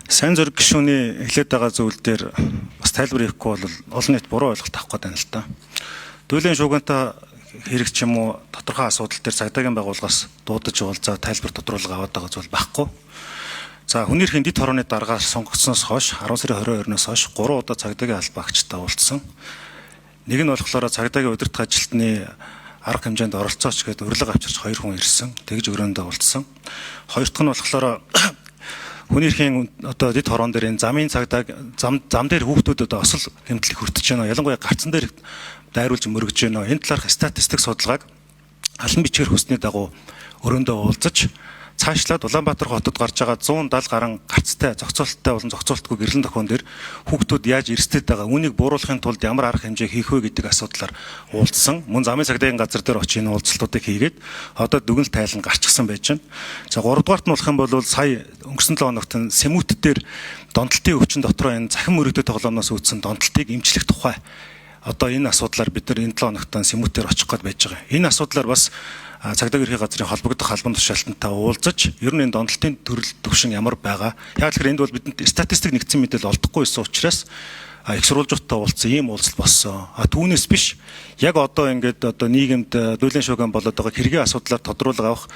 Сайн зураг гишүүний эхлээд байгаа зүйл дээр бас тайлбар хийхгүй бол олон нийт буруу ойлголт авах гэдэг юм л та. Дүүлийн шуугантай хэрэг ч юм уу тодорхой асуудал дээр цагдаагийн байгууллагаас дуудаж уулзаа тайлбар тодруулга аваад байгаа зүйл байхгүй. За хүний эрхийн дэд хорооны даргаас сонгогдсоноос хойш 10 сарын 22-наас хойш 3 удаа цагдаагийн албаагчтай уулзсан. Нэг нь болохоор цагдаагийн удирдах ажилтны арга хэмжээнд оролцооч гэдээ урилга авчирч 2 хүн ирсэн. Тэгж өрөөндөө уулзсан. Хоёр дахь нь болохоор хүний эрхийн одоо дэд хороон дээр энэ замын цагдаа зам дээр хүүхдүүд одоо осол хэмнэлт хүртэж байна. Ялангуяа гарцан дээр дайруулж мөргөж байна. Энэ талаарх статистик судалгааг алан бичгээр хүссний дагуу өрөөндөө уулзаж цаашлаад Улаанбаатар хотод гарч байгаа 170 гаруй гарцтай зохицуулттай болон зохицуултгүй гэрлэн тохион дээр хүүхдүүд яаж эрсдэлд байгаа, үүнийг бууруулахын тулд ямар арга хэмжээ хийх вэ гэдэг асуудлаар уулзсан. Мөн замын цагдаагийн газар дээр очиж энэ уулзалтуудыг хийгээд одоо дүгнэлт тайлан гарчихсан байж байна. За 3 дугаарт нь болох юм бол сая өнгөрсөн 7 хоногт нь Сэмүт дээр донтолтын өвчин дотроо энэ цахим мөрөгтэй тоглоомноос үүдсэн донтолтыг эмчлэх тухай одоо энэ асуудлаар бид нар энэ 7 хоногт Сэмүтээр очих гээд байж байгаа. Энэ асуудлаар бас цагдаагийн ерхий газрын холбогдох албан тушаалтантай уулзаж ер нь энэ донтолтын төрөл төвшин ямар байгаа. Яг тэгэхээр энд бол бидэнд статистик нэгдсэн мэдээлэл олдохгүй байсан учраас их сурвалжуудтай уулзсан ийм уулзалт болсон. А түүнээс биш яг одоо ингээд одоо нийгэмд дүүлийн шуугиан болоод байгаа хэргийн асуудлаар тодруулга авах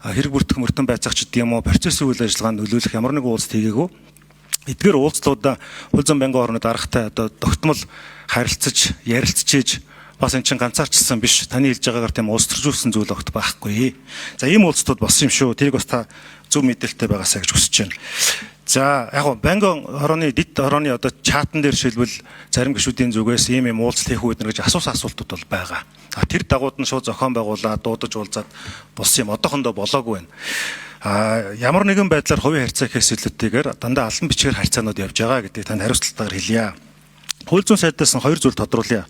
хэрэг бүртгэх мөртөн байцаагч гэдэг юм уу процессын үйл ажиллагаанд нөлөөлөх ямар нэгэн уулзалт хийгээгүй. Эдгээр уулзлуудаа хууль зүйн байнгын орны даргатай одоо тогтмол харилцаж ярилцчихэж бас эн чинь ганцаарчилсан биш. Таны хэлж байгаагаар тийм улс төржүүлсэн зүйл огт байхгүй. За ийм уулзтууд болсон юм шүү. Тэрийг бас та зөв мэдээлэлтэй байгаасай гэж хүсэж байна. За яг гоо байнгын хорооны дэд хорооны одоо чатан дээр шилбэл зарим гишүүдийн зүгээс ийм ийм уулзалт хийх үү гэж асуусан асуултууд бол байгаа. А тэр дагууд нь шууд зохион байгуулаад дуудаж уулзаад болсон юм одоохондоо болоогүй байна. А ямар нэгэн байдлаар хувийн харьцаа гэхээс илүүтэйгээр дандаа албан бичгээр харьцаанууд явж байгаа гэдгийг танд хариуцлагатайгаар хэлье. Хууль зүйн сайдаас нь хоёр зүйл тодруулъя.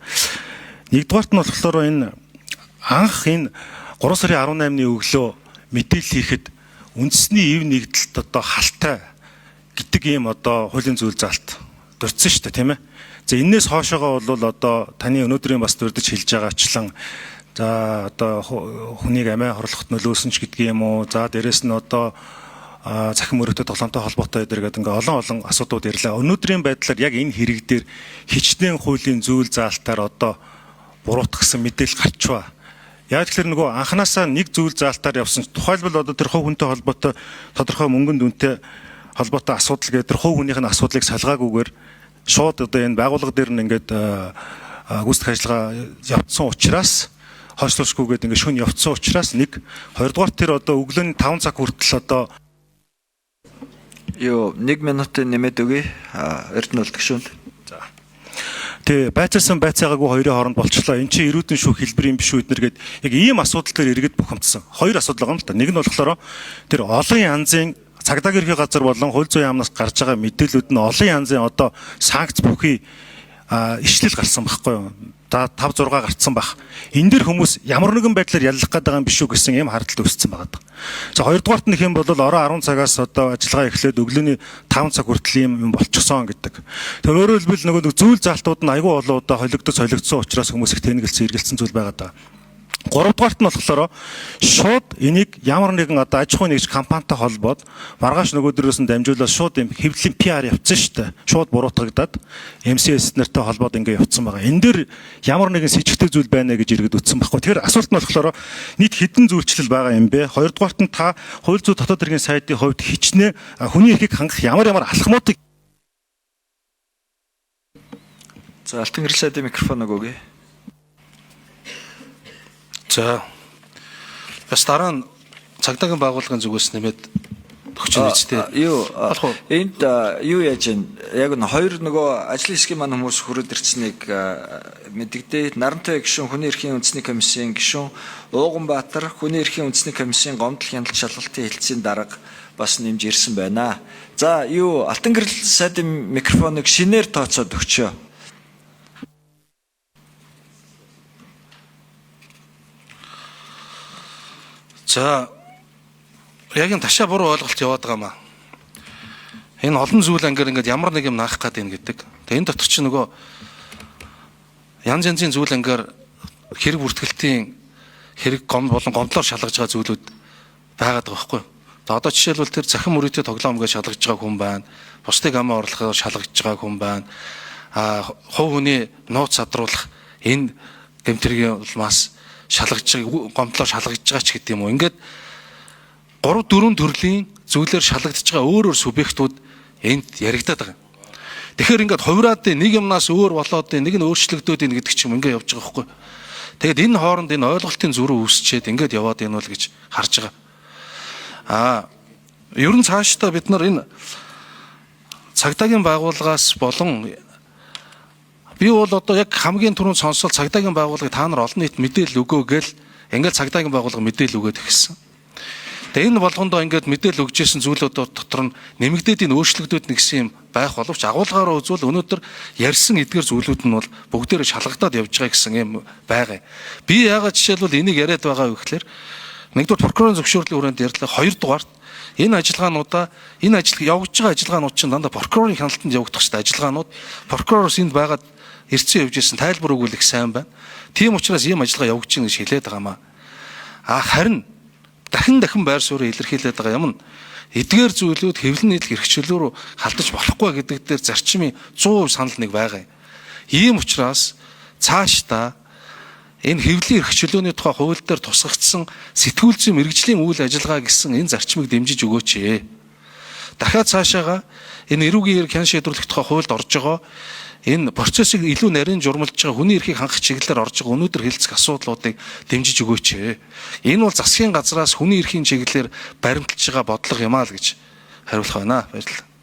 Нэгдүгээрт нь болохоор энэ анх энэ 3 сарын 18-ны өглөө мэдээлэл хийхэд үндэсний ив нэгдэлт одоо халтай гэдэг ийм одоо хуулийн зүйл заалт дурдсан шүү дээ, тийм ээ. За энээс хоошоогоо бол одоо таны өнөөдрийн бас дурдж хэлж байгаачлан за одоо хүнийг амиа хорлоход нөлөөлсөн ч гэдэг юм уу. За дээрэс нь одоо цахим өрөөтэй тоглоомтой холбоотой өдр гэдэг ингээ олон олон асуудлууд ирлээ. Өнөөдрийн байдлаар яг энэ хэрэг дээр хичнээн хуулийн зүйл заалтаар одоо буруутгасан мэдээлэл гарчваа. Яг тэгэхээр нөгөө анханасаа нэг зүйл заалтаар явсан. Тухайлбал одоо тэр хувь хүнтэй холбоотой тодорхой мөнгөн дүнтэй холбоотой асуудал гэдэг тэр хувь хүнийх нь асуудлыг салгаагүйгээр шууд одоо энэ байгууллага дээр нь ингээд гүйцэтгэх ажиллагаа явцсан учраас хойшлуулшгүйгээд ингээд шүн явцсан учраас нэг хоёрдугаар тэр одоо өглөөний 5 цаг хүртэл одоо юу 1 минутын нэмээд өгье. Эрдэнэ болдог шүнд. Тэ байцаасан байцаагаагүй хоёрын хооронд болчлоо. Эн чинь эрүүдэн шүү хэлбэр юм биш үү эднэр гээд яг ийм асуудал дээр иргэд бухимдсан. Хоёр асуудал байгаа юм л та. Нэг нь болохоор тэр олон янзын цагдаагийн ерхий газар болон хууль зүйн яамнаас гарч байгаа мэдээллүүд нь олон янзын одоо санкц бүхий ишлэл гарсан байхгүй юу? За 5 6 гарцсан байх. Энэ дэр хүмүүс ямар нэгэн байдлаар яллах гээд байгаа юм биш үү гэсэн ийм хардтал үүссэн байгаа даа. За хоёрдугаарт нь хэм бол орой 10 цагаас одоо ажиллагаа эхлээд өглөөний 5 цаг хүртэл ийм юм болчихсон гэдэг. Тэр өөрөөр хэлбэл нөгөө зүйл заалтууд нь айгүй олон удаа холигдож солигдсон учраас хүмүүс их тэнэгэлсэн эргэлцсэн зүйл байгаа даа. Гуравдугаарт нь болохоор шууд энийг ямар нэгэн одоо аж ахуйн нэгж компанитай холбоод маргааш нөгөөдрөөс нь дамжуулаад шууд юм хэвлэлийн PR явцсан шүү дээ. Шууд буруутгагдаад MCS нартай холбоод ингээ явцсан байгаа. Энэ дээр ямар нэгэн сэжигтэй зүйл байна гэж иргэд үтсэн байхгүй. Тэгэхээр асуулт нь болохоор нийт хэдэн зүйлчлэл байгаа юм бэ? Хоёрдугаарт нь та хууль зүйн дотоод хэргийн сайдын хувьд хичнээн хүний эрхийг хангах ямар ямар алхмуудыг За Алтан гэрэл сайдын микрофоног өгье. За бас дараа нь цагдаагийн байгууллагын зүгээс нэмээд өгч нэжтэй. Юу Болох уу? энд юу яаж вэ? Яг нь хоёр нөгөө ажлын хэсгийн маань хүмүүс хүрээд ирснийг мэдэгдээ. Нарантай гишүүн хүний эрхийн үндэсний комиссийн гишүүн Ууганбаатар хүний эрхийн үндэсний комиссийн гомдол хяналт шалгалтын хэлтсийн дарга бас нэмж ирсэн байна. За юу Алтан гэрэл сайдын микрофоныг шинээр тооцоод өгчөө. За яг энэ ташаа буруу ойлголт яваад байгаа маа. Энэ олон зүйл ангиар ингээд ямар нэг юм наах гээд байна гэдэг. Тэгээ энэ дотор чи нөгөө янз янзын зүйл ангиар хэрэг бүртгэлтийн хэрэг гом болон гомдлоор шалгаж байгаа зүйлүүд байгаад байгаа байхгүй юу? За одоо жишээлбэл тэр цахим мөрөөдөө тоглоом гэж шалгаж байгаа хүн байна. Бусдыг амиа орлохоор шалгаж байгаа хүн байна. А хувь хүний нууц садруулах энэ гэмтэргийн улмаас шалгаж байгаа, гомдлоор шалгаж байгаа ч гэдэг юм уу. Ингээд 3 4 төрлийн зүйлээр шалгагдж байгаа өөр өөр субъектууд энд яригадаад байгаа. Тэгэхээр ингээд хувраад нэг юмнаас өөр болоод нэг нь өөрчлөгдөөд ийн гэдэг ч юм ингээд явж байгаа байхгүй. Тэгэд энэ хооронд энэ ойлголтын зүрх үүсчээд ингээд яваад ийн бол гэж харж байгаа. Аа ер нь цаашдаа бид нар энэ цагдаагийн байгууллагаас болон би бол одоо яг хамгийн түрүүнд сонсол цагдаагийн байгууллагыг та нар олон нийт мэдээлэл өгөө гэл ингээд цагдаагийн байгууллага мэдээлэл өгөөд эхэлсэн. Тэгээ энэ болгондоо ингээд мэдээлэл өгч ирсэн зүйлүүд дотор нь нэмэгдээд энэ өөрчлөгдөд нэгсэн юм байх боловч агуулгаараа үзвэл өнөөдөр ярьсан эдгээр зүйлүүд нь бол бүгдээрээ шалгагдаад явж байгаа гэсэн юм байгаа. Би яагаад жишээлбэл энийг яриад байгаа вэ гэхээр нэгдүгээр прокурорын зөвшөөрлийн хүрээнд ярьлаа, хоёрдугаарт энэ ажиллагаануудаа энэ ажил явагдаж байгаа ажиллагаанууд чинь дандаа прокурорын хяналтанд явагдах хэрэгтэй ажиллагаанууд. Прокуророос энд байгаад ирсэн явж ирсэн тайлбар өгвөл их сайн байна. Тийм учраас ийм ажиллагаа явагдаж байна гэж хэлээд байгаа маа. А харин дахин дахин байр суурь илэрхийлээд байгаа юм нь эдгээр зүйлүүд хэвлэн нийтлэх эрх чөлөө рүү халдаж болохгүй гэдэг дээр зарчмын 100% санал нэг байгаа юм. Ийм учраас цаашдаа энэ хэвлэлийн эрх чөлөөний тухай хууль дээр тусгагдсан сэтгүүл зүйн мэргэжлийн үйл ажиллагаа гэсэн энэ зарчмыг дэмжиж өгөөч ээ. Дахиад цаашаага энэ эрүүгийн хэрэг хян шийдвэрлэх тухай хуульд орж байгаа энэ процессыг илүү нарийн журмалж байгаа хүний эрхийг хангах чиглэлээр орж байгаа өнөөдөр хэлцэх асуудлуудыг дэмжиж өгөөч ээ. Энэ бол засгийн газраас хүний эрхийн чиглэлээр баримталж байгаа бодлого юм аа л гэж хариулах байна. Баярлалаа.